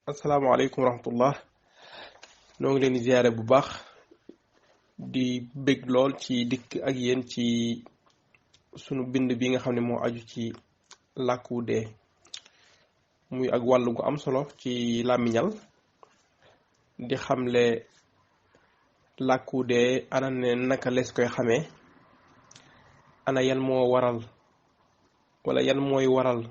asalaamaaleykum wa rahmatullah noo ngi leen di ziyaare bu baax di bég lool ci dikk ak yéen ci sunu bind bi nga xam ne moo aju ci làkku dee muy ak wàllu gu am solo ci làmmiñal di xamle làkku dee ana ne naka lees koy xamee ana yan moo waral wala yan mooy waral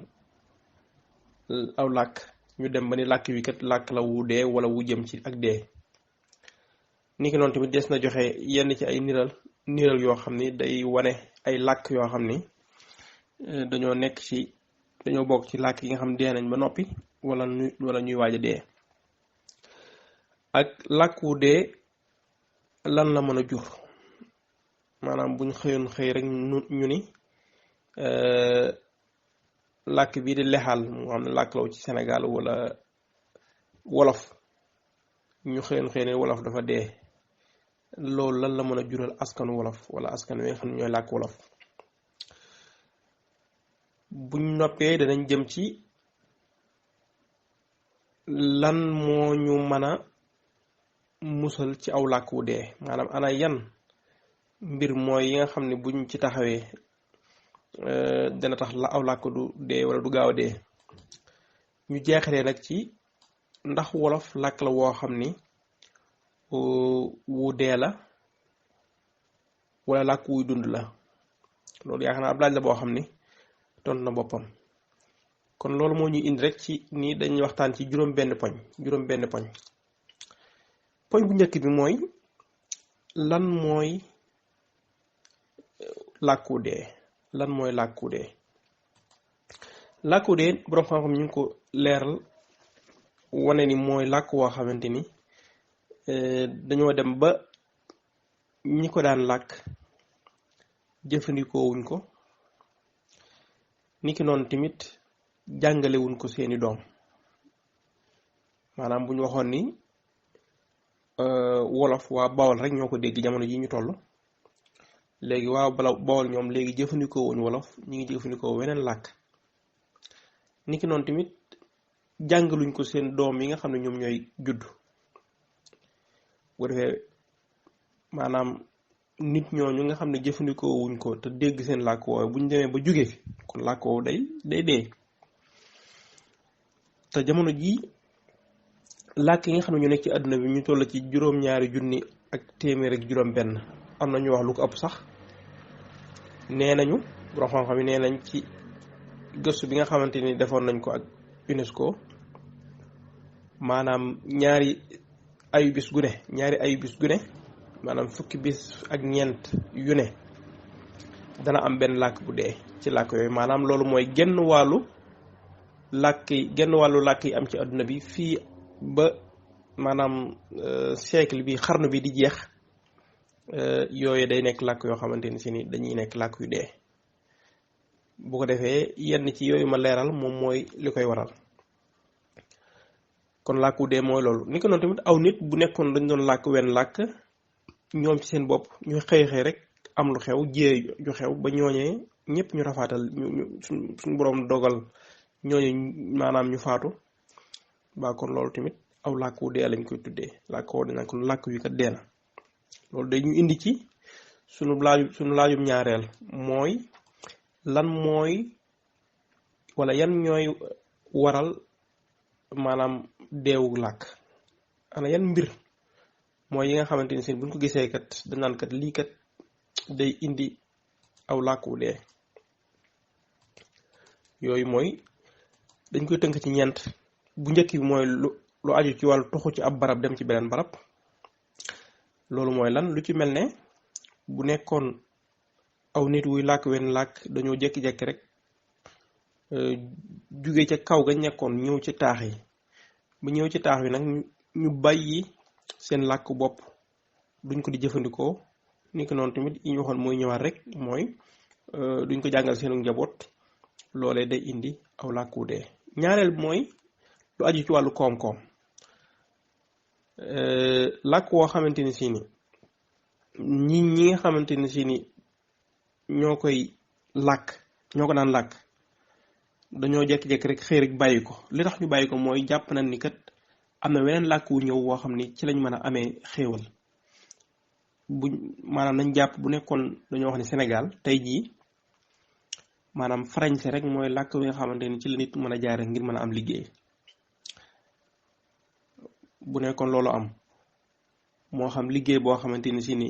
aw làkk ñu dem ba ni làkk wi kat làkk la wu dee wala wu jëm ci ak dee niki noonu tamit des na joxe yenn ci ay niral yoo xam ni day wane ay làkk yoo xam ni dañoo bokk ci làkk yi nga xam dee nañ ba noppi wala ñuy waaj a dee ak làkk wu dee lan la mën a jur maanaam buñ xëyoon xëy rek ñu ni làkk bii di lexal moo xam ne làkk la ci Sénégal wala wolof ñu xëy ne wolof dafa dee loolu lan la mën a jural askanu wolof wala askan wi nga xam ne ñooy làkk wolof buñ noppee danañ jëm ci lan moo ñu mën a musal ci aw làkk wu dee maanaam ana yan mbir mooy yi nga xam ne buñ ci taxawee dana tax la aw làkk du dee wala du gaaw a dee ñu jeexalee nag ci ndax wolof làkk la woo xam ni wu dee la wala làkk wuy dund la loolu yaakaar naa ab laaj la boo xam ni tontu na boppam kon loolu moo ñuy indi rek ci ni dañuy waxtaan ci juróom benn poñ poñ bu njëkk bi mooy lan mooy làkku dee lan mooy làkku dee làkku dee boroom xam-xam ñu ngi ko leeral wane ni mooy làkk woo xamante ni dañoo dem ba ñi ko daan làkk jëfandikoo wuñ ko niki noonu tamit jàngale wuñ ko seeni doom maanaam bu ñu waxoon ni wolof waa Bawol rek ñoo ko dégg jamono ji ñu toll léegi waa Bawol ñoom léegi jëfandikoo wuñ wolof ñu ngi jëfandikoo weneen làkk niki noonu tamit jàngaluñ ko seen doom yi nga xam ne ñoom ñooy judd bu defee maanaam nit ñooñu nga xam ne jëfandikoo wuñ ko te dégg seen làkk woowu bu ñu demee ba jóge fi kon làkk woowu day dee te jamono ji làkk yi nga xam ne ñu nekk ci àdduna bi ñu toll ci juróom-ñaari junni ak téeméer ak juróom-benn am na ñu wax lu ko ëpp sax nee nañu borom xam-xam yi nee nañ ci gëstu bi nga xamante ni defoon nañ ko ak UNESCO maanaam ñaari ayu bis gu ne maanaam fukki bis ak ñeent yu ne dana am benn làkk bu dee ci làkk yooyu maanaam loolu mooy genn wàllu làkk yi am ci àdduna bi fii ba maanaam siècle bi xarnu bi di jeex yooyu day nekk làkk yoo xamante ni si ni dañuy nekk làkk yu dee bu ko defee yenn ci yooyu ma leeral moom mooy li koy waral kon làkku dee mooy loolu ni ko noonu tamit aw nit bu nekkoon dañ doon làkk wenn làkk ñoom ci seen bopp ñu xëy rek am lu xew jiyee ju xew ba ñooñee ñëpp ñu rafaatal suñ boroom dogal ñooñu maanaam ñu faatu ba kon loolu tamit aw làkku dee lañ koy tuddee làkk woo dina kon làkk wi kat dee na loolu day ñu indi ci sunu laajum ñaareel mooy lan mooy wala yan ñooy waral maanaam deewu làkk ana yan mbir mooy yi nga xamante ni seen buñ ko gisee kat dañ naan kat lii kat day indi aw làkk wu dee yooyu mooy dañ koy tënk ci ñeent bu njëkk bi mooy lu aju ci wàllu toxu ci ab barab dem ci beneen barab loolu mooy lan lu ci mel ne bu nekkoon aw nit wuy làkk wenn làkk dañoo jékki-jékki rek jóge ca kaw ga nekkoon ñëw ci taax yi bu ñëw ci taax wi nag ñu bàyyi seen làkk bopp duñ ko di jëfandikoo ni ko noonu tamit yi ñu waxoon mooy ñëwaat rek mooy duñ ko jàngal seenu njaboot loolee day indi aw làkk wu dee ñaareel bi mooy lu aju ci wàllu koom-koom làkk woo xamante ni si ni ñi nga xamante ni si ni ñoo ko daan làkk dañoo jékki-jékki rek xëy rek bàyyi ko li tax ñu bàyyi ko mooy jàpp nañ ni kat am na weneen làkk wu ñëw woo xam ni ci lañ mën a amee xéewal maanaam nañ jàpp bu nekkoon dañoo wax ni Sénégal tey jii maanaam français rek mooy làkk wi nga xamante ni ci la nit mën a jaare ngir mën a am liggéey bu nekkoon loolu am moo xam liggéey boo xamante ni si ni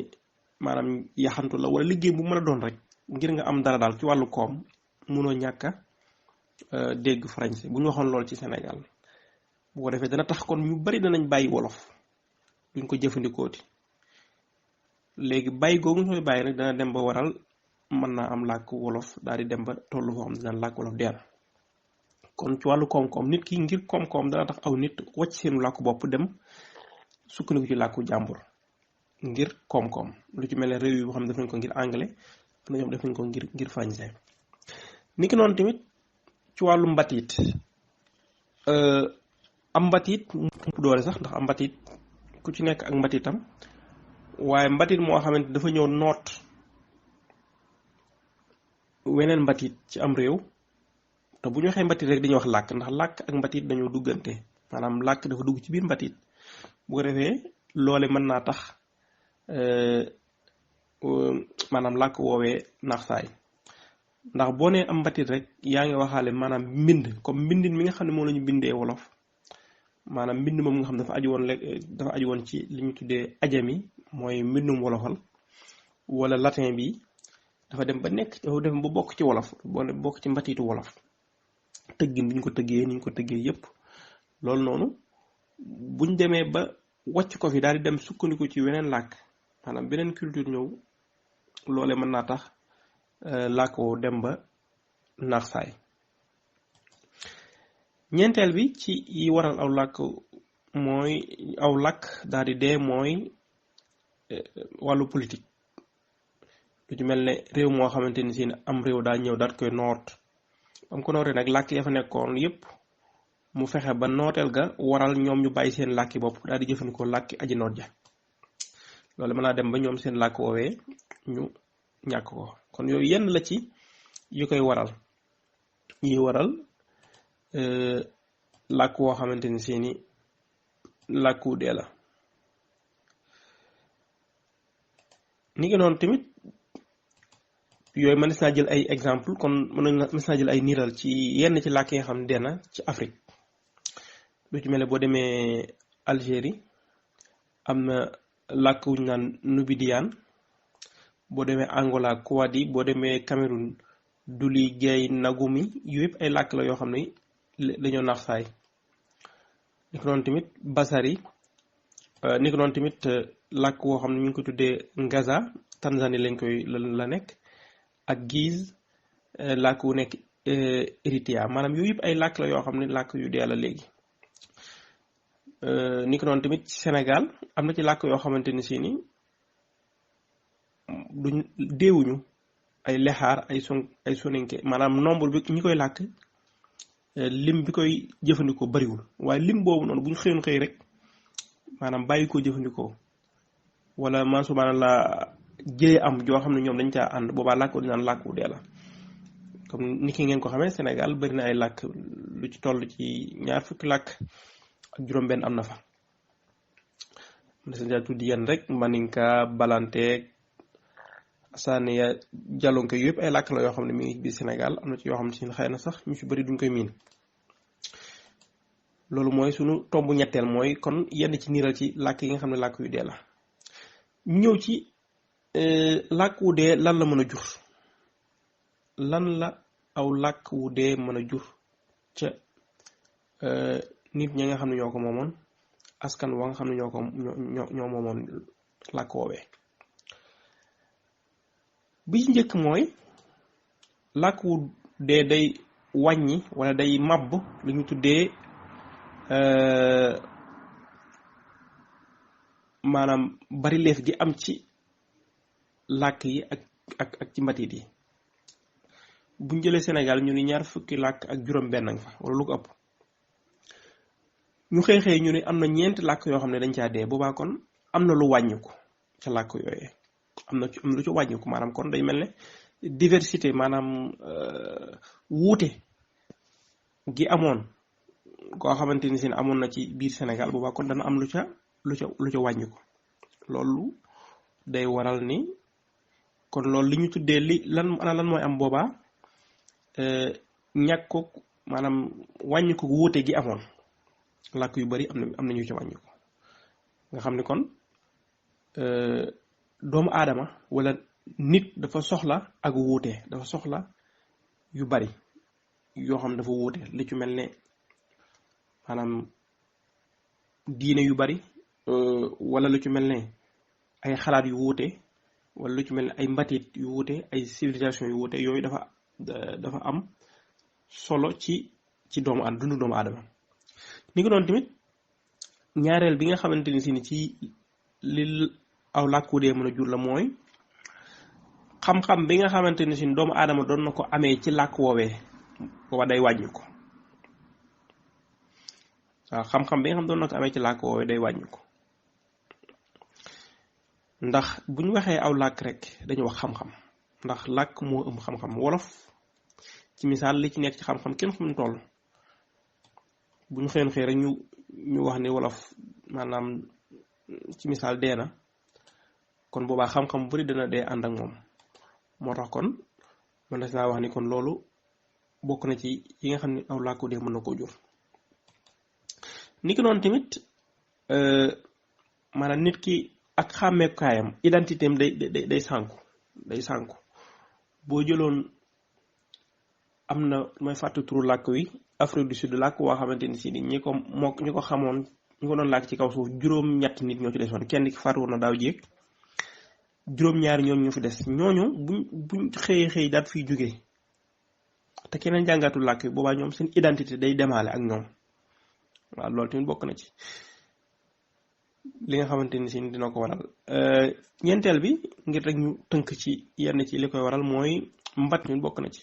maanaam yaxantu la wala liggéey bu mën a doon rek ngir nga am dara daal ci wàllu koom munoo ñàkk a dégg français bu ñu waxoon loolu ci Sénégal bu ko defee dana tax kon ñu bari danañ bàyyi wolof duñ ko jëfandikooti léegi bàyyi googu ñu koy bàyyi nag dana dem ba waral mën naa am làkk wolof daal di dem ba tollu foo xam ne daan làkk wolof dee na kon ci wàllu koom-koom nit ki ngir koom-koom dana tax aw nit wàcc seenu làkku bopp dem sukkandiku ci làkku jàmbur ngir koom-koom lu ci mel ne réew yi boo xam ne def nañ ko ngir anglais am na ñoom def nañ ko ngir français ni ki noonu tamit ci wàllu mbatiit am mbatiit mu doole sax ndax am mbatiit ku ci nekk ak mbatiitam waaye mbatiit moo xamante dafa ñëw noot weneen mbatiit ci am réew te bu ñu waxee mbatiit rek dañuy wax làkk ndax làkk ak mbatiit dañoo duggante maanaam làkk dafa dugg ci biir mbatiit bu ko defee loole mën naa tax maanaam làkk woowee naax saay ndax boo nee am mbatiit rek yaa ngi waxaale maanaam mbind comme mbindin mi nga xam ne moom la ñu bindee wolof maanaam mbind moom nga xam dafa aju woon ci li ñu tuddee ajami mooy mbindum wolofal wala latin bi dafa dem ba bokk ci wolof bokk ci mbatiitu wolof tëggin bi ñu ko tëggee ni ñu ko tëggee yépp loolu noonu buñ demee ba wàcc ko fi daal di dem sukkandiku ci weneen làkk maanaam beneen culture ñëw loole mën naa tax làkk woo dem ba naax saay ñeenteel bi ci yi waral aw làkk daal di dee mooy wàllu politique lu ci mel ne réew moo xamante ni si am réew daa ñëw daal koy noot am ko nootee nag làkk ya fa nekkoon yépp mu fexe ba nooteel ga waral ñoom ñu bàyyi seen làkki bopp daal di jëfandikoo làkki aji noot ja loolu mën naa dem ba ñoom seen làkk woowee ñu ñàkk ko kon yooyu yenn la ci yu koy waral làkk woo xamante ni seeni làkku dee la ni ngi noonu tamit yooyu mënees naa jël ay exemple kon mënees naa jël ay niiral ci yenn ci làkk yi nga xam ne dee na ci Afrique lu ci mel ne boo demee Algérie am na làkk wuñ naan Nubidian boo demee Angola Kouadi boo demee Cameroun Duli Gay Nagumi yooyu yëpp ay làkk la yoo xam ne dañoo naax saay ni ko noonu tamit Basari ni ko noonu tamit làkk woo xam ne ñu ngi ko tuddee Ngaza Tanzanie lañ koy la nekk ak Giz làkk wu nekk Eritrea maanaam yooyu yëpp ay làkk la yoo xam ne làkk yu dee la léegi ni ko noonu tamit ci Sénégal am na ci làkk yoo xamante ni si ni duñ deewuñu ay lexaar ay soninke maanaam nombre bi ñi koy làkk lim bi koy jëfandikoo bariwul waaye lim boobu noonu bu ñu xëyoon xëy rek maanaam bàyyi koo jëfandikoo wala man subhaana la jëye am joo xam ne ñoom dañ caa ànd boobaa làkk di naan làkk wu dee la comme ni ki ngeen ko xamee Sénégal bari na ay làkk lu ci toll ci 20 làkk ak juróom-benn am na fa mën tuddi yenn rek maninka balanteeg Saneya Jalonke yëpp ay làkk la yoo xam ne mi ngi biir Sénégal am na ci yoo xam ne si xëy na sax ñu ci bëri duñ koy miin loolu mooy sunu tombu ñetteel mooy kon yenn ci niiral ci làkk yi nga xam ne làkk yu dee la ñëw ci làkk wu dee lan la mën a jur lan la aw làkk wu dee mën a jur ca nit ñi nga xam ne ñoo ko moomoon askan wa nga xam ne ñoo moomoon làkk woowee bi ci njëkk mooy làkk wu dee day wàññi wala day màbb lu ñu tuddee maanaam bari leef gi am ci làkk yi ak ci mbatit yi buñ jëlee Sénégal ñu ni 20 làkk ak juróom-benn nga fa wala lu ko ëpp ñu xëy ñu ni am na 4 làkk yoo xam ne dañ caa dee boobaa kon am na lu wàññiku ca làkk yooyee am na lu ci wàññiku maanaam kon day mel ne diversité maanaam wuute gi amoon koo xamante ni seen amoon na ci biir Sénégal boobaa kon dana am lu ca wàññi ko loolu day waral ni kon loolu li ñu tuddee lan mooy am boobaa ñàkk ko maanaam wàññi ko wuute gi amoon làkk yu bari am na ñu ca wàññi ko nga xam ne kon doomu aadama wala nit dafa soxla ak wuute dafa soxla yu bari yoo xam dafa wuute li ci mel ne maanaam diine yu bari wala lu ci mel ne ay xalaat yu wuute wala lu ci mel ne ay mbatit yu wuute ay civilisation yu wuute yooyu dafa am solo ci dundu doomu aadama ni ko doon tamit ñaareel bi nga xamante ni si ni ci li aw làkku dee mën a jur la mooy xam-xam bi nga xamante ni si doomu aadama doon na ko amee ci làkk woowee booba day wàññi ko waaw xam-xam bi nga xam doon na ko amee ci làkk woowee day wàññi ko ndax bu ñu waxee aw làkk rek dañu wax xam-xam ndax làkk moo ëmb xam-xam wolof ci misaal li ci nekk ci xam-xam kenn fu mu toll bu ñu xëyoon xëy rek ñu wax ni wolof maanaam ci misaal dee na kon boobaa xam-xam bu bari dana dee ànd ak moom moo tax kon mën naa wax ni kon loolu bokk na ci yi nga xam ne aw làkku dee mën na koo jur ni ki noonu tamit maanaam nit ki ak xàmmeekaayam identité am day sànku boo jëloon am na may fàtte turu làkk wi Afrique du Sud làkk woo xamante ni si ñi ko xamoon ñi ko doon làkk ci kaw suuf juróom-ñett nit ñoo ci desoon kenn ki faatu woon na daaw jéeg juróom-ñaari ñooñu ñu fi des ñooñu buñ xëy daat fiy jógee te keneen jàngatul làkk bi boobaa ñoom seen identité day demaale ak ñoom waaw loolu tamit bokk na ci li nga xamante ni si dina ko waral ñeenteel bi ngir rek ñu tënk ci yenn ci li koy waral mooy mbat tamit bokk na ci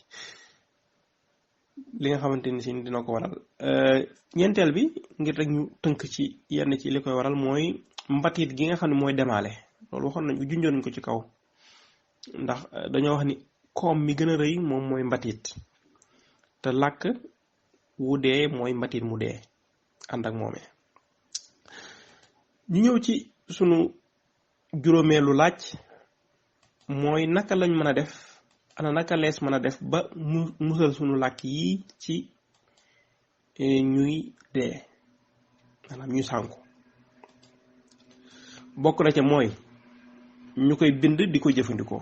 li nga xamante ni si dina ko waral ñeenteel bi ngir rek ñu tënk ci yenn ci li koy waral mooy mbatit gi nga xam ne mooy demaale loolu waxoon nañ junjoon nañ ko ci kaw ndax dañoo wax ni koom mi gën a rëy moom mooy mbatit te làkk wu dee mooy mbatit mu dee ànd ak moomee ñu ñëw ci sunu juróomeelu laaj mooy naka lañ mën a def ana naka lees mën a def ba musal sunu làkk yi ci ñuy dee maanaam ñu sànku bokk na ca mooy ñu koy bind di ko jëfandikoo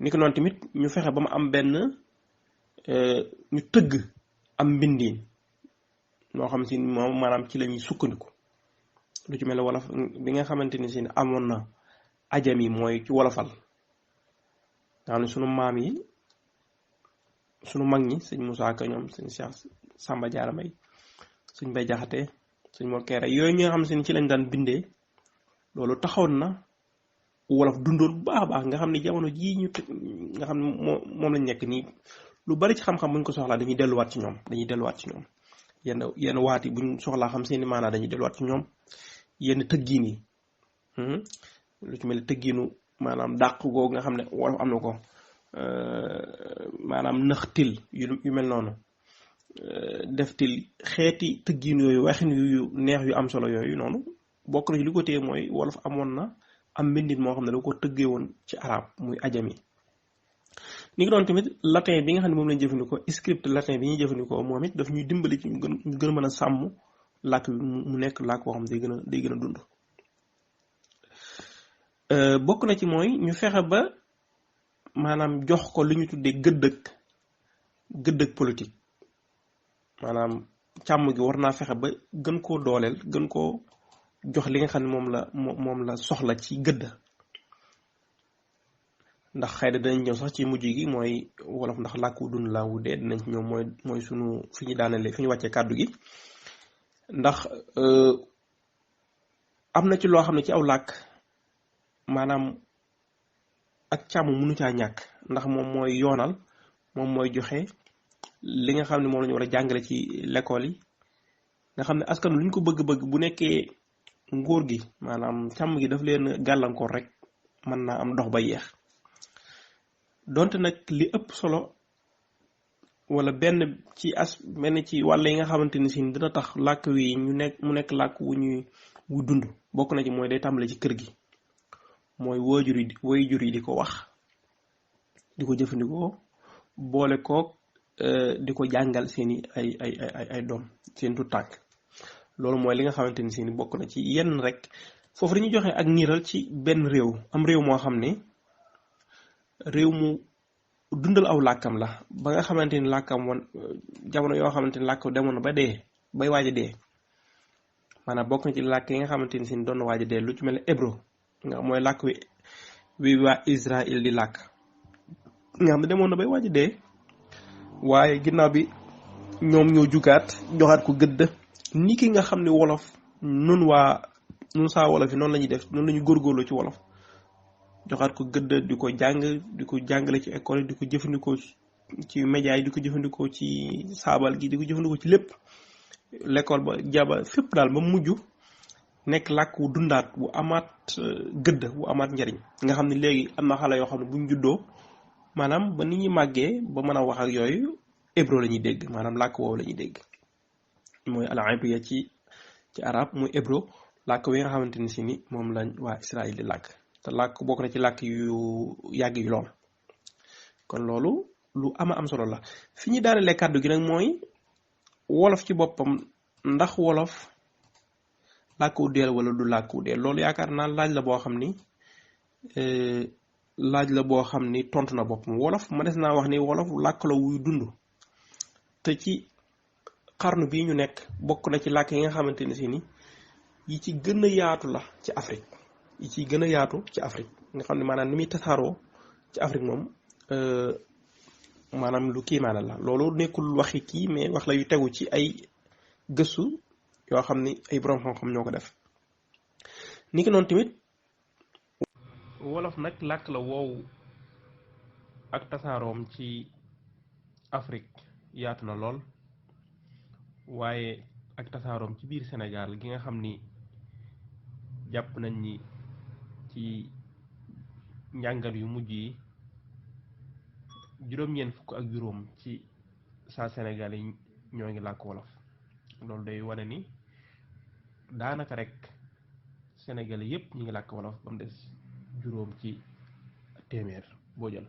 ni ko noonu tamit ñu fexe ba mu am benn ñu tëgg am mbindiin noo xam si moom maanaam ci la ñuy sukkandiku lu ci mel ne wolof bi nga xamante ni si amoon na ajam yi mooy ci wolofal nga xam ne sunu maam yi sunu mag ñi sëñ Moussa Ka ñoom sëñ Cheikh Samba Diarra Mbaye sëñ Bay Jaxate sëñ Mor Kéré yooyu ñi nga xam ne ci lañ daan bindee loolu taxoon na wolof dundoon bu baax a baax nga xam ne jamono jii nga xam ne moom lañ nekk nii lu bari ci xam-xam buñ ko soxlaa dañuy delluwaat ci ñoom yenn waati buñ soxlaa xam seeni maanaa dañuy delluwaat ci ñoom yenn tëggiin yi lu ci mel ne tëggiinu maanaam dàq googu nga xam ne wolof am na ko maanaam nëx til yu mel noonu def til xeeti tëggiin yooyu waxin yu neex yu am solo yooyu noonu bokk na ci li ko téye mooy wolof amoon na am mbindit moo xam ne da ko tëggee woon ci arab muy ajami ni ngi doon tamit latin bi nga xam ne moom lañ jëfandikoo script latin bi ñuy jëfandikoo moom it daf ñuy dimbali ci ñu gën a mën a sàmm làkk bi mu nekk làkk boo xam ne day gën a dund bokk na ci mooy ñu fexe ba maanaam jox ko li ñu tuddee gëddëg politique maanaam càmm gi war naa fexe ba gën koo dooleel gën koo jox li nga xam ne moom la soxla ci gëdd ndax xëy na danañ ñëw sax ci mujj gi mooy wolof ndax làkku dund laa wu dee dinañ ci ñëw mooy sunu fi ñu daanale fi ñu wàccee kàddu gi ndax am na ci loo xam ne ci aw làkk maanaam ak càmm mënu caa ñàkk ndax moom mooy yoonal moom mooy joxe li nga xam ne moom la ñu war a jàngale ci l'école yi nga xam ne askan lu ñu ko bëgg-bëgg bu nekkee nguur gi maanaam càmm gi daf leen gàllankoor rek mën naa am dox ba yeex donte nag li ëpp solo wala benn ci benn ci wàll yi nga xamante ni si dina tax làkk wi mu nekk làkk wu dund bokk na ci mooy day tàmbale ci kër gi mooy waajur yi di ko wax di ko jëfandikoo boole koog di ko jàngal seeni ay doom seen tu tànk loolu mooy li nga xamante ni si bokk na ci yenn rek foofu dañuy joxe ak niiral ci benn réew moo xam ne réew mu dundal aw làkkam la ba nga xamante ni làkkam woon jamono yoo xamante ni làkk demoon na ba dee bay waaj a dee maanaam bokk na ci làkk yi nga xamante ni si doon na waaj a dee lu ci mel ne hébreu nga mooy làkk wi waa Israël di làkk nga xam ne demoon na bay waaj a dee waaye ginnaaw bi ñoom ñoo jugaat joxaat ko gëdd ni ki nga xam ne wolof nun saa wolof yi noonu la ñuy def noonu la ñu góorgóorloo ci wolof joxaat ko gëdd di ko jàngale ci école yi di ko jëfandikoo ci média yi di ko jëfandikoo ci saabal gi di ko jëfandikoo ci lépp l'école ba jaba fépp daal ba mujj nekk làkk wu dundaat wu amaat gëdd wu amaat njariñ nga xam ne léegi am na xale yoo xam ne buñ juddoo maanaam ba nit ñi màggee ba mën a wax ak yooyu hébreu la ñuy dégg maanaam làkk woowu la ñuy dégg mooy al-ibriya ci arab muy hébreu làkk wi nga xamante ni si ni moom lañ waa Israël di làkk te làkk bokk na ci làkk yu yàgg yu lool kon loolu lu am solo la fi ñu daanelee kàddu gi nag mooy wolof ci boppam ndax wolof làkku deel wala du làkku deel loolu yaakaar naa laaj la boo xam ni tontu na boppam wolof ma des naa wax ni wolof làkk la wuy dund te ci xarnu bii ñu nekk bokk na ci làkk yi nga xamante ni si ni yi ci gën a yaatu la ci Afrique nga xam ne maanaam ni muy tasaaroo ci Afrique moom maanaam lu kiimaana la loolu nekkul waxi kii mais wax la yu tegu ci ay gëstu yoo xam ni ay borom xam-xam ñoo ko def ni ki noonu tamit wolof nag làkk la woowu ak tasaaroom ci Afrique yaatu na lool waaye ak tasaaroom ci biir Sénégal gi nga xam ni jàpp nañ ni ci njàngal yu mujj yi juróom-ñeent fukk ak juróom ci saa Sénégal yi ñoo ngi làkk wolof loolu day wane ni daanaka rek Sénégal yépp ñu ngi làkk wolof ba mu des juróom ci téeméer boo jël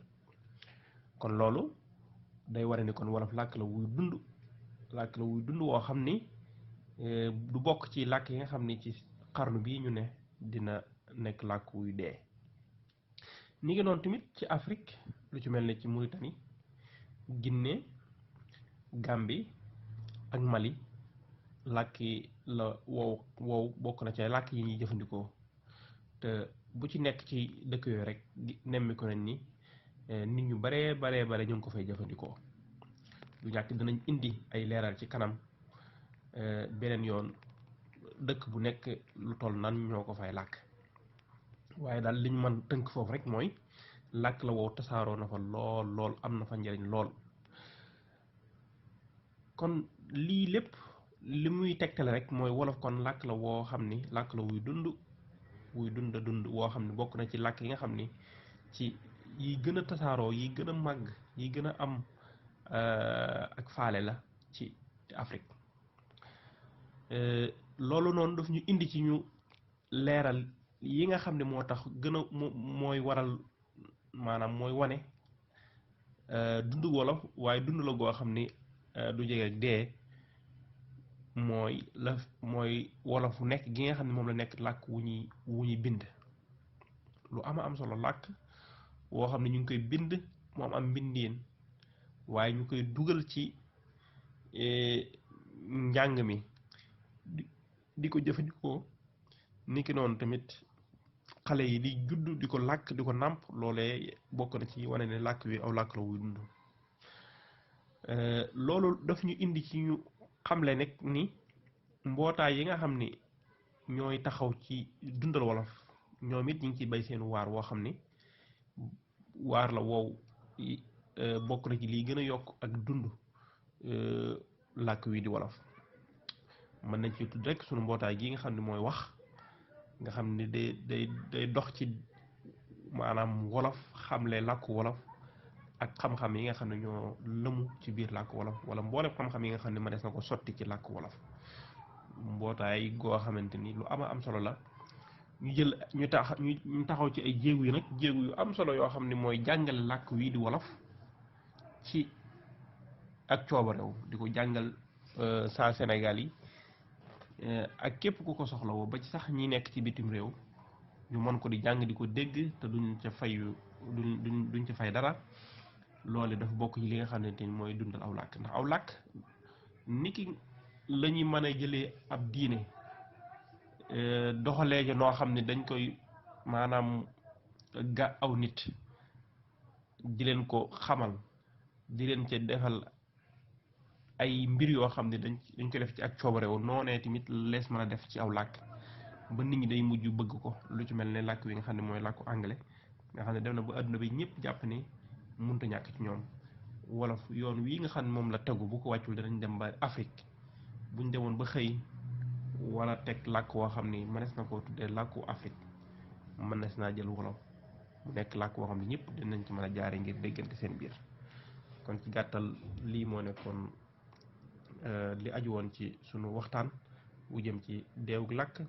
kon loolu day wane ni kon wolof làkk la wuy dund woo xam ni du bokk ci làkk yi nga xam ni ci xarnu bii ñu ne dina nekk làkk wuy dee ni ngi noonu tamit ci Afrique lu ci mel ne ci Mauritanie Guinée Gambie ak Mali làkk yi la wow bokk na ci làkk yi ñuy jëfandikoo te bu ci nekk ci dëkk yooyu rek nemmi ko nañ ni nit ñu bare ñu ngi ko fay jëfandikoo du ñàkk dinañ indi ay leeral ci kanam beneen yoon dëkk bu nekk lu toll nan ñoo ko fay làkk waaye daal li ñu mën tënk foofu rek mooy làkk la wow tasaaroo na fa lool am na fa njariñ lool kon lii lépp li muy tegtale rek mooy wolof kon làkk la woo xam ni làkk la wuy dund woo xam ne bokk na ci làkk yi nga xam ni ci yi gën a tasaaroo yi gën a màgg yi gën a am ak faale la ci Afrique loolu noonu daf ñu indi ci ñu leeral yi nga xam ne moo tax gën a mooy waral maanaam mooy wane dund wolof waaye dund la goo xam ni du jege ak dee mooy wolof nekk gi nga xam ne moom la nekk làkk wu ñuy bind lu am solo làkk woo xam ne ñu ngi koy bind moom am mbindiin waaye ñu koy dugal ci njàng mi di ko jëfandikoo niki noonu tamit xale yi di judd di ko làkk di ko nàmp loolee bokk na ci wane ne làkk wi aw làkk la wuy dund loolu daf ñu indi ci ñu xamle nekk ni mbootaay yi nga xam ni ñooy taxaw ci dundal wolof ñoom it ñu ngi ciy bay seen waar woo xam ni waar la woow bokk na ci lii gën a yokk ak dund làkk wi di wolof mën nañ ci tudd rek sunu mbootaay gi nga xam ne mooy wax nga xam ni day dox ci maanaam wolof xamle làkku wolof ak xam-xam yi nga xam ne ñoo lëmu ci biir làkk wolof wala mboolem xam-xam yi nga xam ne mënees na ko sotti ci làkk wolof mbootaay goo xamante ni lu ama am solo la ñu jël ñu taxaw ci ay jéegu yi nag jéegu yu am solo yoo xam ne mooy jàngale làkk wii di wolof ci ak coobarew di ko jàngal saa Sénégal yi ak képp ku ko soxlawoo ba ci sax ñi nekk ci bitim réew ñu mën ko di jàng di ko dégg te duñ ca fayu duñ ca fay dara loole dafa bokk ci li nga xamante ni mooy dundal aw làkk ndax aw làkk niki la ñuy mën a jëlee ab diine doxalee ja noo xam ne dañ koy maanaam ga aw nit di leen ko xamal di leen ca defal ay mbir yoo xam ne dañ ko def ci ak coobarewu noonee tamit lees mën a def ci aw làkk ba nit ñi day mujj bëgg ko lu ci mel ne làkk wi nga xam ne mooy làkku anglais nga xam ne dem na ba adduna bi ñëpp jàpp ne mënut a ñàkk ci ñoom wolof yoon wii nga xam ne moom la tegu bu ko wàccul danañ dem ba Afrique buñ demoon ba xëy wala teg làkk woo xam ni mënees na koo tuddee làkku Afrique mënees naa jël wolof mu nekk làkk woo xam ne ñëpp dinañ ci mën a jaare ngir déggante seen biir kon ci gàttal lii moo nekkoon li aju woon ci sunu waxtaan bu jëm ci deewug làkk